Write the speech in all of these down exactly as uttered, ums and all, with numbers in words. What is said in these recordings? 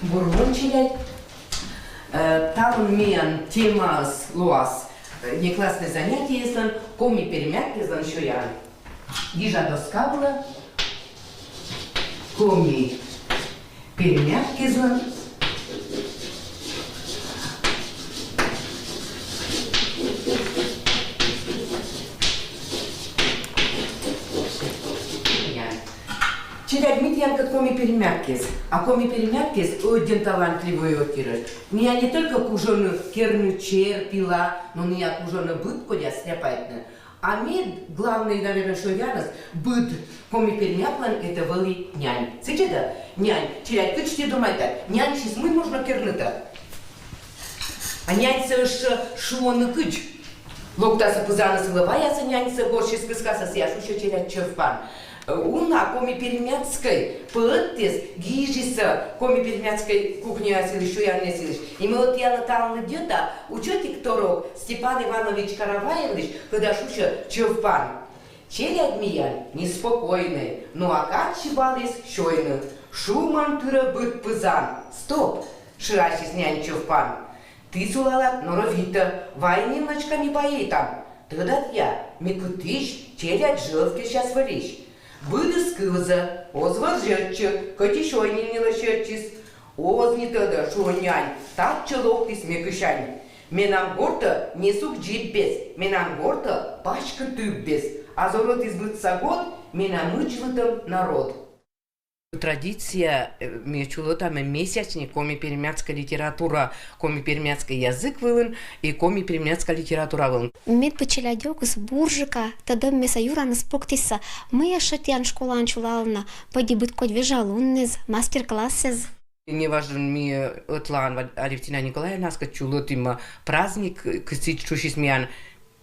Бур лун, челядь. Э, талун миян темаыс луас, э, некласснӧй занятиеыслӧн коми-пермяк кезлӧн сёян. Гижа доска вылӧ коми-пермяк кезлӧн сёян. Челядь, ми тіянкӧд коми-пермяк кез. А коми-пермяк кез ӧдйӧн талантливӧй отирӧ. Ныа не только кужӧны керны чер, пила, но ныа кужӧны быд кодьяс стряпайтны. А мед главнӧй, наверно, сёяныс быд коми-пермяклӧн — это вӧлі нянь. Сідз жӧ да? Нянь. Челядь, кыдз ті думайтанныд, няньсьыс мый можно керны-то? А няньсӧ ещӧ шуӧны кыдз? Локтасӧ пызаныс вылӧ, ваясӧ няньсӧ, горсьыс кыскасӧ, сія шусьӧ челядь чӧв пан. Э, уна коми-пермяцкӧй поэтыс гижисӧ коми-пермяцкӧй кухняяс йылысь, сёянъяс йылысь. И ме вот тіянлы талун лыддьӧта учётик торъя Степан Иванович Караваевлысь, кӧда шусьӧ чӧв пан. Челядь миян неспокойнӧй, но а кадси вӧліс сёйны. Шумӧн тырӧ быд пызан. Стоп! — шыасис нянь чӧв пан. — Ті сулалад норовитӧ, вай нин, внучка, ми поэтам. Тӧдад, ме кытысь, челядь жӧ ӧвкесяс вӧлісь. Быдыс кывзӧ, оз вӧр жӧ ӧтчыд, кӧть и сёй нин ньылӧ сетчис. Оз ни тӧдӧ, — шуӧ нянь, — татчӧ локтіс ме кысянь. Менам гортӧ несук дзиббес, менам гортӧ паськыд тыббес. А зорӧдіс быдса год менам ыджыдӧм народ. Традиция, э, ми чулӧтам «Месячник» коми-пермяцкӧй литература, коми-пермяцкӧй язык вылын и коми-пермяцкӧй литература вылын. Мед пӧ челядьӧкыс бурджыка тӧдӧммесӧ, юраныс пуктісӧ. Мый ещӧ тіян школаын чулалӧны? Пӧди быд кодь вежалунныс, мастер-классыс. Неважӧн ми, э, ӧтлаын Ва-, Алевтина Николаевнаыскӧд чулӧтім праздник, э, кыдз шусис миян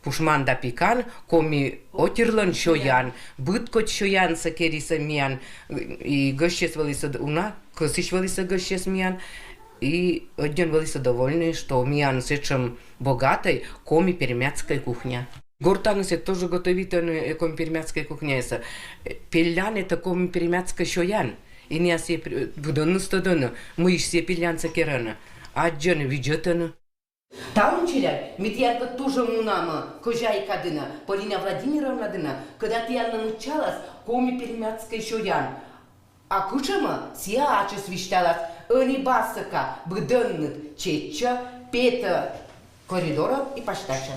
«Пушман да пикан коми отирлӧн сёян». Быд кодь сёянсӧ керисӧ миян, э, и гӧсьтъяс вӧлісӧ д-, уна, кӧсйысь вӧлісӧ гӧсьтъяс миян, и ӧдйӧн вӧлісӧ довольнӧй, что миян сэтшӧм богатӧй коми-пермяцкӧй кухня. Гортаныс тоже готовитӧны, э, коми-пермяцкӧй кухнясӧ. Э, пелян — это коми-пермяцкӧй сёян. И ныа сійӧ пр-, быдӧнныс тӧдӧны, мыйысь сійӧ пелянсӧ керӧны. Аддзӧны, видзӧдӧны. Талун, челядь, ми тіянкӧд тужӧ мунам кӧзяйка дінӧ, Полина Владимировна дінӧ, кӧда тіянлы мыччалас коми-пермяцкӧй сёян. А кутшӧмӧ, сійӧ ачыс висьталас. Ӧні басӧка, быдӧнныд чеччӧ, петӧ коридорӧ и пасьтасьӧ.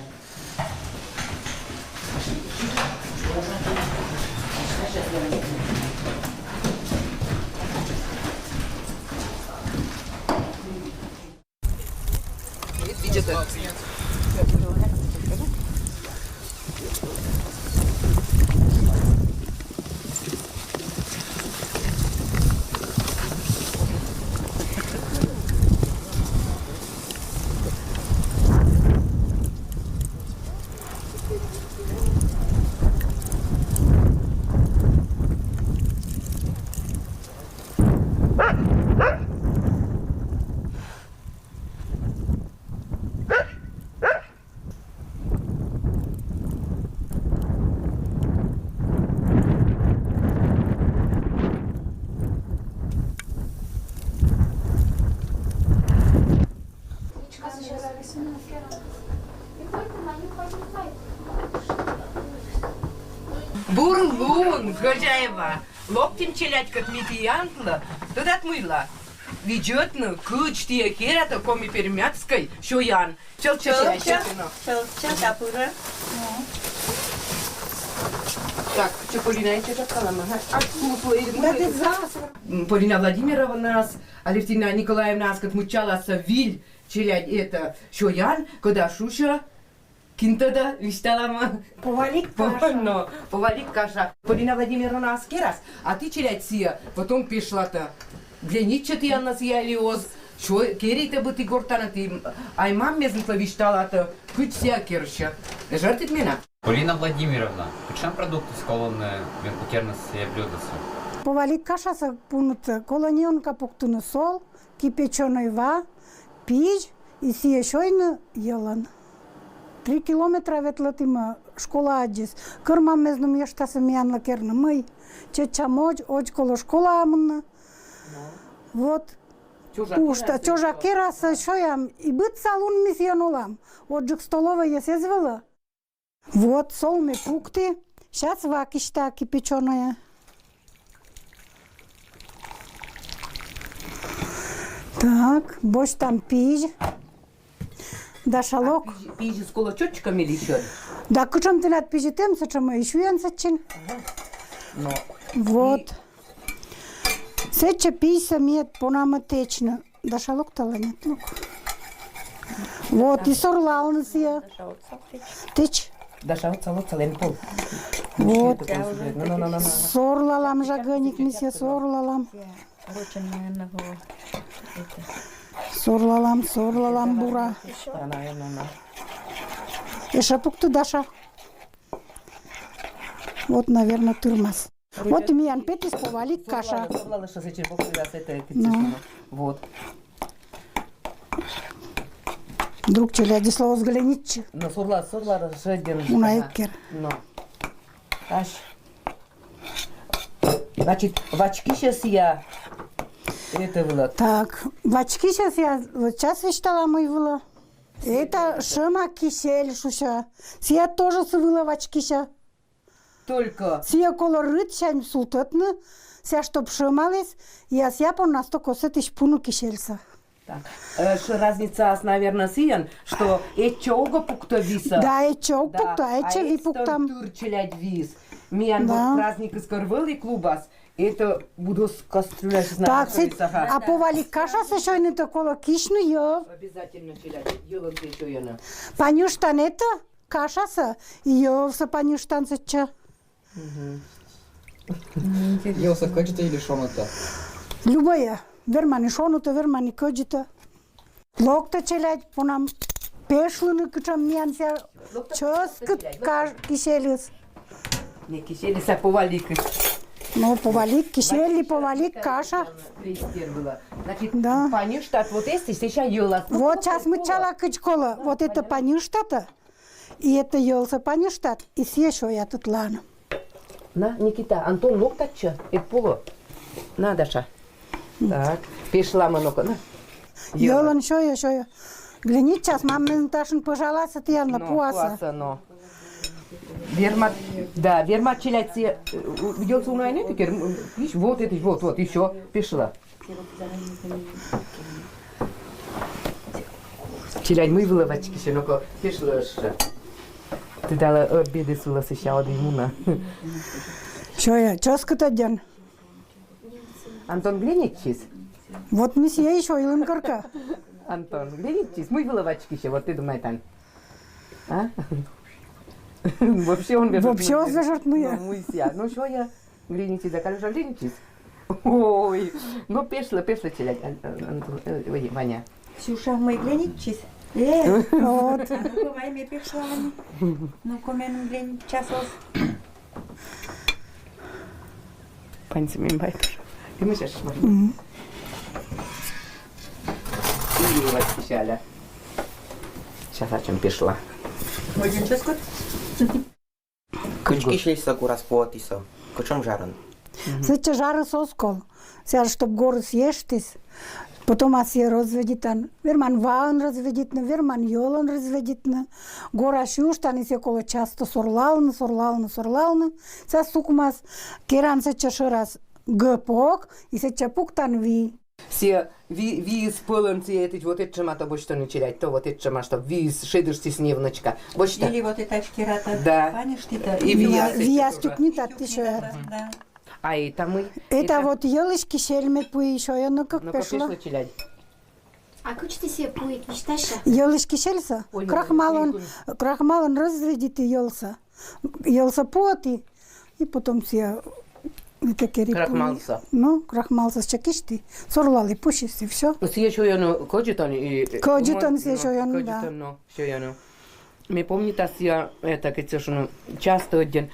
Бур лун, кӧзяева! Локтім челядькӧд ми тіянлы, тӧдад мыйла? Видзӧдны, кыдз тіян керӧма коми-пермяцкӧй сёян. Чӧлчча, чӧлчча, чӧлчча, чӧлчча, чӧлчча, пырӧ. Так, Полина, я чё-то сказала, ага. А, ну, Полина, Полина Владимировна, Алевтина Николаевна, аскӧд мыччалас выль челядь, это, сёян, кӧда шусьӧ, кин тӧдӧ, висьталам. Повалик каша. Но, повалик каша. Полина Владимировна ас керас, а ті, челядь, сійӧ потом пешлатӧ. Гленитчӧ тіянлы сійӧ ли оз, сё-, керитӧ быд и гортанныд, и ай-мам мездытлы висьталатӧ, кыдз сійӧ керсьӧ. Жӧ ӧд менам. Полина Владимировна, кутшӧм продуктыс колӧны мед пукерны сійӧ блюдӧсӧ? Повалик кашасӧ пуктыны колӧ неунка пуктыны сол, кипячёнӧй ва, пизь и сійӧ сёйны йӧлӧн. Три километра ветлӧтім школа аддзис. Кӧр-мам мездым ещӧ тасӧ миянлы керны, мый чечча модз, одз колӧ школаӧ мунны. Вот. Ушта чожа кераса шоям, и быдса лун ми сиен олам. Отджык столовойыс эз вылы. Вот, солме пукты. Сейчас ва кисьта кипячёная. Так, босьтам пизь. Дашалок. Пизьыс коло чотчком или ещё? Да, кучом тынад пизьытэм, сычем ещё ян сычин. Вот. Сэтче письса мед понамы тэчны. Дашалок таланет, ну. Вот, и сорлалныс я. Тэч. Даша, вот салат сален пол. Вот. Сорлалам жагоник мисья, сорлалам. Сорлалам, сорлалам бура. Эша пукты, Даша. Вот, наверное, тырмас. Вот и миян петӥз повалик каша. Вот. Друг челядьыслы оз гленитчы. Но сурла, сурла, шеден. Уна эккер. Но. Ась. Значит, вачкисе сия. Это было. Так, вачкисе сия, вот сейчас виштала мый выло. Это шӧма кисель шуса. Сия тоже сы выло вачкисе. Только. Сие коло рыт сянь султӧтны, сія чтоб шӧмаліс, я сія понна сто косэтысь пуну кисельса. Так. Э, ш-, разницаыс, наверное, сиен, что этче ог пукто виса. Да, этче ог пукто, а этче ви пуктам. Тыр челядь вис. Миян вот праздник из Корвелы клубас, это будос кастрюля. Так, а повалик кашаса сёйны-то коло кисьны йӧв. Обязательно челядь, йӧлын сёйны. Панюштан это? Кашаса, йӧвса панюштан сэтче. Йӧвса кӧдзыта или шоныта? Любое. Верман и шоныта, верман и кӧдзыта. Локта челядь, понам пешлыны, кытшӧм миян сія чӧскыт каш-, кисельыс. Не кисельыс, а поваликыс. Ну, повалик, кисель и повалик, каша. Значит, панюштат вот эсты, сейчас йӧлас. Вот сейчас мыччала кыдз колӧ. Вот это панюштат-а? И это йӧлса панюштат, и сие сёя тытлан. На, Никита, Антон, лок татчӧ, эд пулы. На, Даша. Так, пешла мыноко, на. Йӧлын сёя, сёя. Гленитчас, мамын ташын пӧжаласа тіянлы, но, пуаса. Пуаса, но. Вермат, да, вермат челядьсэ, э, йӧлсэ уна ӧд кер, м, ещё, вот это, вот, вот, ещё, пешла. Челядь, мый вылэ вачкисе, но-ко, пешлы ещё. Тыдалэ, э, обедэсь вылэ сэсся одӥг мунэ. Сёя, чоскыт аддзан. Антон гленитчиз? Вот ми сое ещё ойлыны корка. Антон гленитчиз, мый вылэ вачкисе, вот тыды майтан. А? Вообще он вежет. Вообще он вежет, ну я. Ну, мый сыя. Ну, сёя. Гленитчиз, а Калюша гленитчиз? Ой, ну пешлы, пешлы челядь, а, а, а, ой, Ваня. Ксюша, мый гленитчиз? Э, вот. А ну-ка, вай, ме пешла, Ваня. Ну-ка, мен гленитчас оз. Паньсы мен бай тоже. И мы сейчас шмар. Мгм. И вылэ вачкисе. Сейчас ачим пешла. Ой, ничего скот. Кыӵе кисельсэ гураз пуэтӥ со? Кыӵе жарын? Мгм. Сыӵе жарыс оз кол. Сярысь, чтоб горыс ештӥз. Потом асьсэ разведитан. Верман ваын разведитны, верман йӧлын разведитны. Гораз сюдтан, и сое колэ часто сорлалны, сорлалны, сорлалны. Сое сукмаз, керан сыӵе шӧраз гӧпӧг, и сыӵе пуктан вий. Сое ви-, виез пӧлын сое этысь, вот этшема-то босьтоно челядь, то вот этшема, чтоб виез шедьтӥз невночка. Босьто. Или вот это шкирата. Да. Паньыштӥ-то. И вияз. Вияз тюкнитат, тюкнитат ещё. Да. А это мый? Это вот йӧлысь кисель ме пуи ещё, я, ну как, ну-ка, пешло. Пешло челядь. А кыӵе сое пуи, кишташа? Йӧлысь кисельсэ. Ой, крахмалын, ой, крахмалын разведитӥ йӧлсэ. Йӧлсэ пуэтӥ, и потом сое, это кери пуи. Крахмалсэ. Ну, крахмалсэ сыӵе кисьтӥ. Сорлалӥ, пусьтӥ, и всё. Сое сёяно кӧдзытэн и, э, кӧдзытэн сое сёяно, да. Кӧдзытэн но сёяно. Ме помню, та сое, это, кыӵе шуоно, часто ӧден,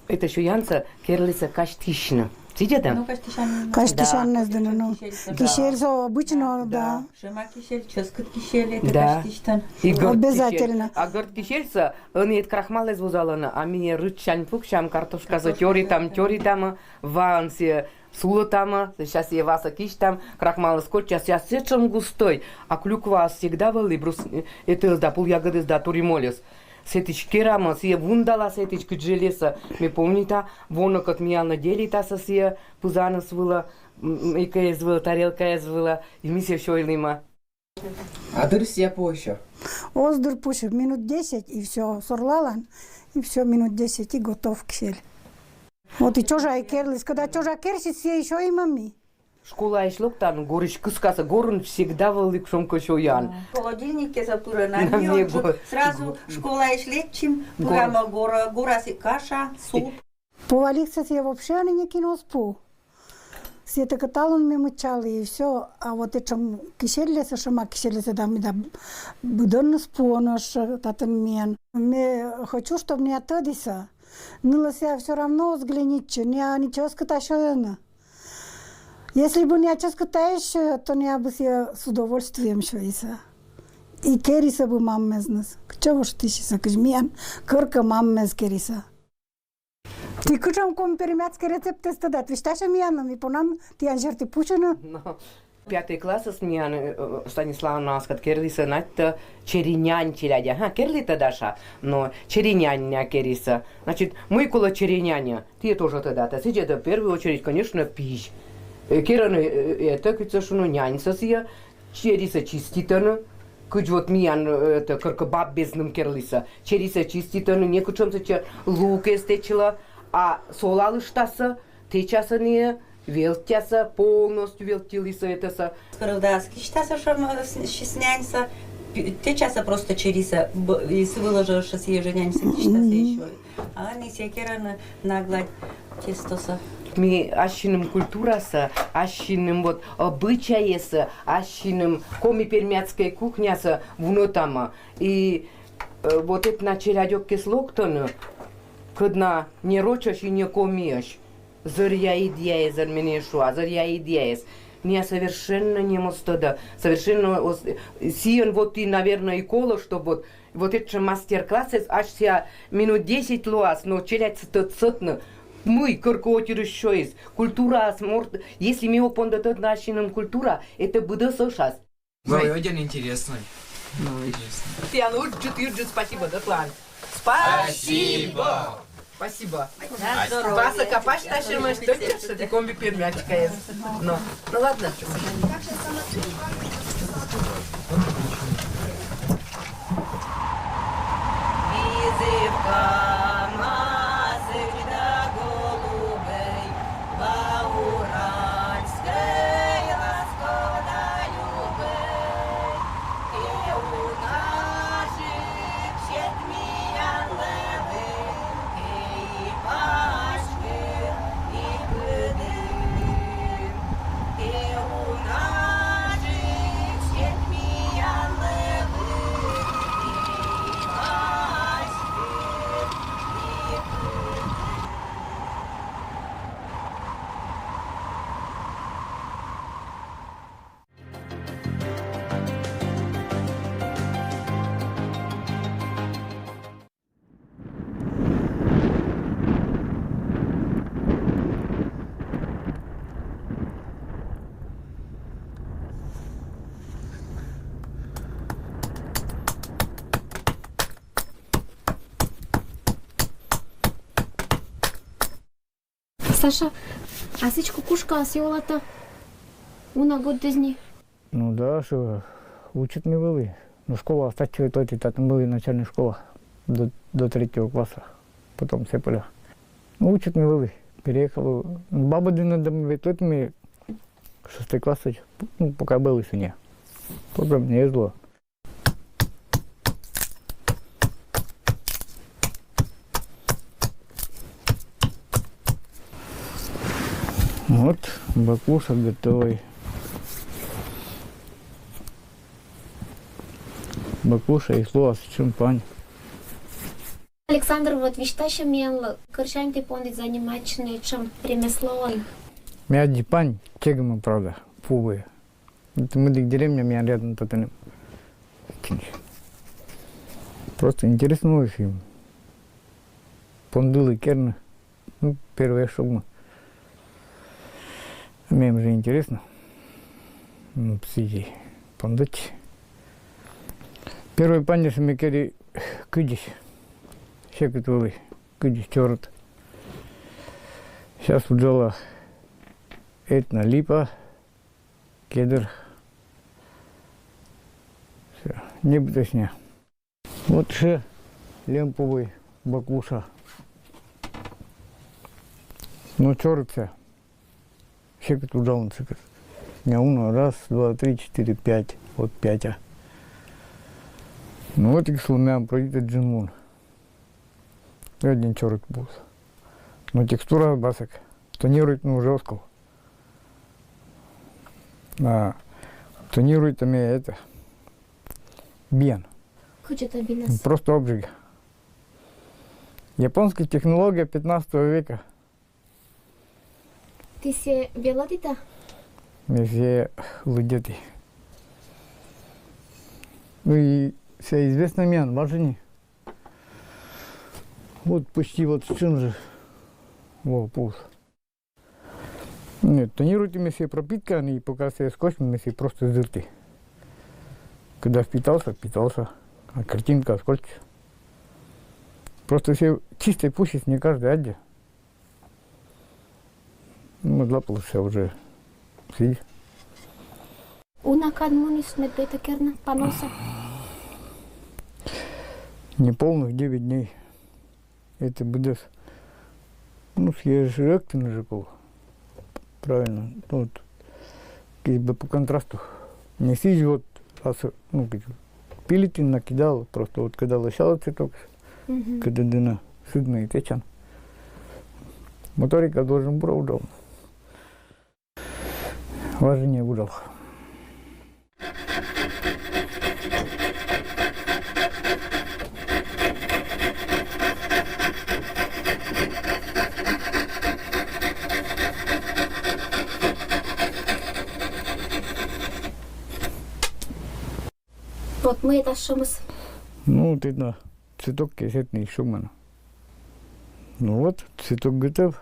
это сёянсэ керлисэ казьтӥсьны. Сӥзеда? Ну, казьтӥсьны. Казьтӥсьны, да, ну. Кисельсэ обычно, да. Шӧма кисель, ческыт кисель, это, да, казьтӥсьтан. И гырт кисель. Обязательно. А гырт кисельсэ ӧнерет крахмалэз вузалоно, а ми рытсянь пуксям, картошказэ тёритам, тёритам, ваын сое Сулатама, сейчас я васа кистам, крахмалыс коча, сейчас сетшем густой, а клюква всегда вели брус, э, это да пул ягоды да туримолис. Сетич керама, сие вундала сетич кыджелеса, ме помнита, воно кот мияна делитаса сие, пузаныс выла, м, икаез выла, тарелкаез выла, и ми сие шойлима. А дыр сия пуыся? Оз дыр пуыся, минут десять, и все, сорлалан, и все, минут десять, и готов кисель. Вот и чожа и керлис, когда чожа керсит, все еще и мами. Школа иш локтан, горыш кыскаса, горын всегда вылык шомко шоян. Холодильник ке запыра на, на мне го- сразу школа иш летчим, пырама гора, гора си каша, суп. Повалихсес я вообще аны не кинос пу. Сетекыталун ме мычалы, и все. А вот этшем киселлеса, шема киселлеса да, ми да быдонныс пуонош татын мен. Ме хочу, чтоб не отодиса. Нылося все равно взглянитче, не а ничего скыташоена. Если бы не аческытаешь, то не бы сие с удовольствием шоиса. И кериса бы маммезныс. Кче воштисиса, кыжмиян, кырка маммез кериса. Ти кыӵе коми-пермяцкий рецептэз тӧдат? Висьтасьӧ миянлы, ми понам тіян серти пусьыны. Но. Пятый классыс миян, э, Станиславна аскад керлісӧ, Надьтӧ черинянь челядя. Ха, керлі тӧ, Даша, но черинянь ня керісӧ. Значит, мый колӧ чериняньӧ, тіян тоже тӧдатӧ. Сідз, это в первую очередь, конечно, пизь. Э, керӧны, э, это, кыдз шуны, няньсӧ сійӧ, черисӧ чиститӧны, кыдз вот миян, э, это, кыркӧ баб безным керлісӧ. Черисӧ чиститӧны, некутшӧм сэтчӧ лукез тэчла, а солалыштасӧ, тэчасӧ нин, велттясӧ, полностью велттьылісӧ этасӧ. Скоро да, кисьтасӧ шӧм, э, с-, щас няньсӧ, пи-, тэчасӧ просто черисӧ, б-, и сы вылӧ жӧ, сійӧ жӧ няньсӧ кисьтасӧ ещё. А ӧні сійӧ керӧны на гладь тестосӧ. Ми ассьыным культурасӧ, ассьыным вот обычайсӧ, ассьыным коми-пермяцкӧй кухнясӧ вунӧтамӧ. И, э, вот этна челядь ог кӧ локтӧны, кодна не рочӧсь и не комиӧсь. Зыръя идъяэз, зыр менӧ шуа, зыръя идъяэз. Миянлы совершенно не моз тӧдӧ, совершенно оз-, сійӧн вот и, наверное, и колӧ, чтоб вот Вот этшӧм мастер-классыс, ачыс минут десять лоас, но челядьыс тӧдсӧ сэтны, мый кыркӧ отирысь шуис. Культура, морт, если ми ог понды тӧдны ассьыным культура, это быдӧс ӧшас. Ой, очень интересный. Интересный. Тіян ыджыт, ыджыт спасибо, Датлан. Спасибо. Спасибо. Васа капач тащим, что ли, что ты коми-пермячка. Ну, ну ладно. Саша, а сідз кукушкаыс ёлатӧ уна годдызни? Ну да, что, учит ми вӧлі. Ну, школа остатчивает эти, татын вӧлі начальная школа до, до третьего класса. Потом сепӧля. Ну, учит ми вӧлі. Переехал. Ну, баба дінӧ да ми ветлыт ми шестой класс, ну, пока вӧлі сыне. Проблем не было. Вот, баклуша готовый. Баклуша и слоас шампань. Александр, вот висьтасьӧ миянлы, кӧть сянь ті пондіт заниматчыны этшӧм ремеслоӧн? Ме аддзи пань, чегӧмӧн, правда, пу вылӧ. Это мыйдіг деревня, миян рядом татын. Просто интересно очень. Пондылі керны. Ну, первый шуг ме. Мем же интересно. Ну, псиди. Пондыч. Первый панис ме кери кыдысь. Секыт вылы. Кыдысь чорыт. Сейчас уджала этна, липа, кедр. Всё. Не бытосня. Вот же лемпубой баклуша. Ну, чорыт всё. Секыт уджалан, секыт. Не, уно, раз, два, три, четыре, пять. Вот пять, а. Ну, вот и слумян пройдет джинмун. Один чорыт бус. Но текстура басок. Тонирует, ну, жёстко. А, тонирует ме это. Биен. Хочет обидеться. Просто обжиг. Японская технология пятнадцатого века. Тӥ сое велӧдӥд-а? Ме сое лыдъя. Ну и всё известно миян, важнее. Вот почти вот сын же. Во, пуз. Нет, тонируйте ме сое пропиткаен, и пока сое скотч, ме сое просто зыртӥ. Когда впитался, впитался. А картинка скотч. Просто сое чистой пушист не каждый адӟе. Ну, мыдлапылысь уже сӥль. Уна кадь муніс мед это керны, паноса? Неполных девять дней. Это быдэс. Ну, съезжектын же кул. Правильно. Ну, вот, как бы по контрасту. Не сӥль вот, а с-, ну, как бы, пилить накидал, просто вот когда лощало цветок, мгм, когда дына, сыдно и течан. Моторика должен бура уджалны. Важнее уджал. Вот мый татын шӧмыс. Ну, тӥни цветок кесэтӥ шӧмын. Ну вот, цветок готов.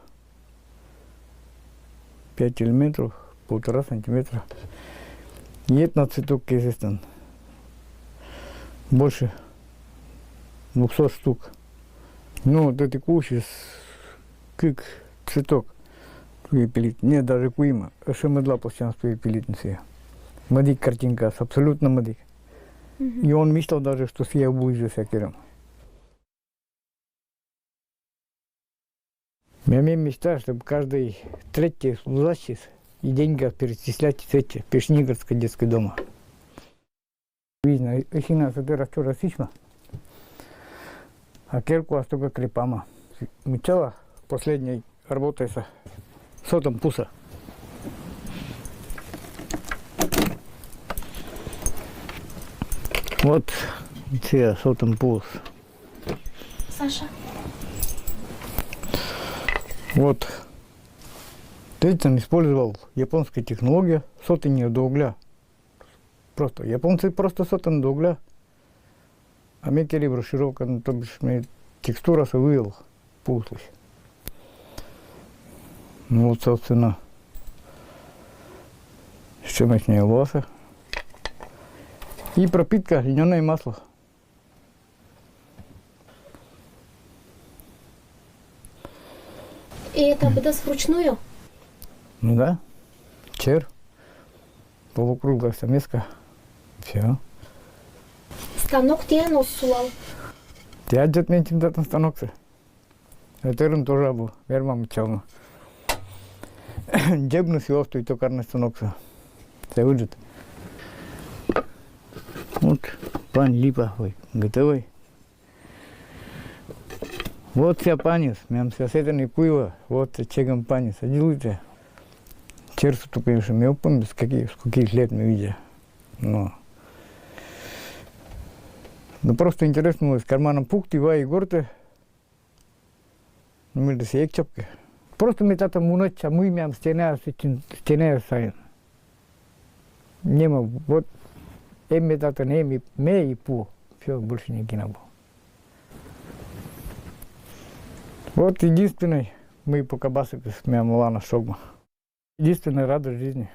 Пять миллиметров, полтора сантиметра. Нет, на цветок кесэтын больше двухсот штук. Ну, вот эти кучи с-, кык цветок. Туэ пилить. Нет, даже куимы. Ещё мыдлапылысь чанс туэ пилить на сое. Мыдик картинка, абсолютно мыдик. Мгм. И он мечтал даже, что сое буду же сое керем. Мем мечта, чтобы каждый третий служащий и деньги перечислять в эти Пешнигорского детского дома. Видно, ещё на сотый раз вчера сишма. А керку астога крепама. Мычала последней работайся. Сотам пуса. Вот, те сотам пус. Саша. Вот. Тэтян использовал японская технология, сотание до угля. Просто японцы просто сотаны до угля. А ме кери брошировка, ну, то бишь ме текстура со вывел пуслысь. Ну вот, собственно, с чем я с ней лоса. И пропитка, льняное масло. И это быдэс вручную? Ну да. Чер. Полукруглая стамеска. Всё. Станок тӥян уз сулал? Тӥян ӟеч мынчим татын станоксы. Этерын тоже абу, вермам чалма. Ӟебныс ёс туй токарный станоксы. Сое выжыт. Вот, пань липа, ой, готовый. Вот сё панис, мем сё сэтэн и куйло, вот чегем панис, адӟылӥд-а? Черсу тупейши, ме уг помню, с каких, с каких лет ме видя. Но. Ну, просто интересно, из кармана пуктӥ, вай, гортэ. Ну, милиция ик чапкы. Просто ме татын мунэт чамуй мям стеная, стен-, стеная сайын. Нема, вот, эм ме татын, эм и ме и пу. Всё, больше нигде не был. Вот единственный, мый пока басыкыс мям лана шогма. Единственная радость жизни.